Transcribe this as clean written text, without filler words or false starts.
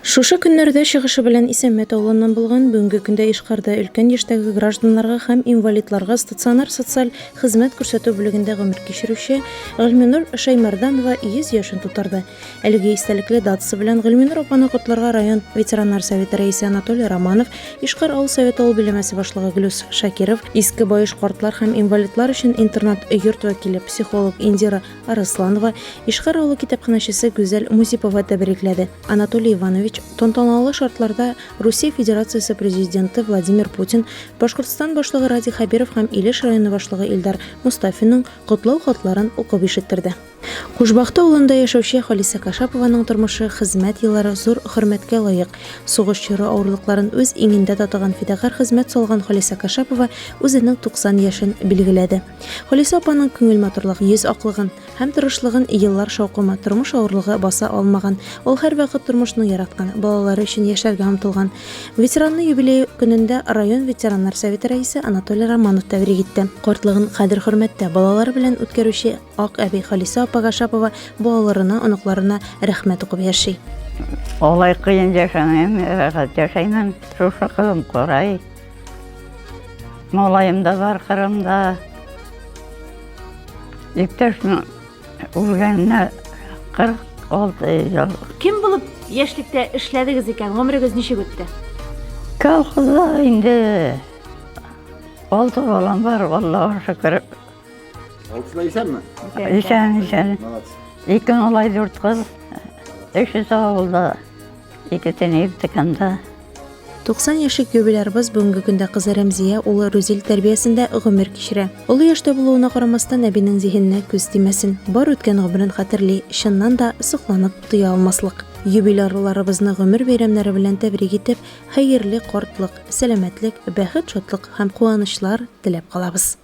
Шушы көннәрдә чыгышы белән Исәнмәт авылыннан булган, бүгенге көндә Ишкарда өлкән яшьтәге гражданнарга һәм инвалидларга стационар социаль хезмәт күрсәтү бүлегендә гомер кичерүче Гыйльменур Шәймәрданова 100 яшен тутырды. Әлеге истәлекле датасы белән Гыйльменур апаны котларга район ветераннар советы рәисе Анатолий Романов, Ишкар авыл советы авыл биләмәсе башлыгы Глүс Шакиров, Иске Баеш картлар һәм инвалидлар өчен интернат-йорт вәкиле, психолог Индира Арысланова, Ишкар авылы китапханәчесе Гүзәл Музипова тәбрикләде. Анатолий Иванович тантаналы шартларда Русия Федерациясе Президенты Владимир Путин, Башкортстан Башлыгы Радий Хәбиров һәм Илеш районы башлыгы Илдар Мостафинның котлау хатларын укып ишеттерде. Кушбахты авылында яшәүче Халисә Кашапованың тормышы, хезмәт еллары зур хөрмәткә лаек. Сугыш чоры авырлыкларын үз иңендә татыган фидакарь хезмәт салган Халисә Кашапова үзенең 90 яшен билгеләде. Халисә апаның күңел матурлыгы, йөз аклыгын һәм тырышлыгын еллар шаукымы, тормыш авырлыгы баса алмаган. Ул һәрвакыт тормышны яраткан, балалары өчен яшәргә омтылган. Ветеранны юбилей көнендә район ветераннар советы рәисе Анатолий Романов тәбрик итте. Картлыгын кадер-хөрмәттә, балалары белән үткәрүче ак әби Халисә апа Гашапова балаларына, оныкларына рәхмәт укып яши. Алай кыен яшәмим, рәхәт яшәймен. Шушы кызым карай. Малаем да бар Кырымда. Иптәшнең үлгәненә 46 ел. Кем булып яшьлектә эшләдегез икән? Гомерегез ничек үтте? Колхозда инде алты балам бар, Аллага шөкер. Алтысы да исәнме? Исән, исән. Молодцы. Ике малай, дүрт кыз. Өчесе авылда, икесе нефтекамда. 90 яшьлек юбилярыбыз бүгенге көндә кызы Рәмзия, улы Рүзил тәрбиясендә гомер кичерә. Олы яшьтә булуына карамастан, әбинең зиһененә күз тимәсен. Бар үткән гомерен хәтерли, чыннан да, сокланып туя алмаслык. Юбилярларыбызны гомер бәйрәмнәре белән тәбрик итеп, хәерле картлык, сәламәтлек, бәхет-шатлык һәм куанычлар теләп калабыз.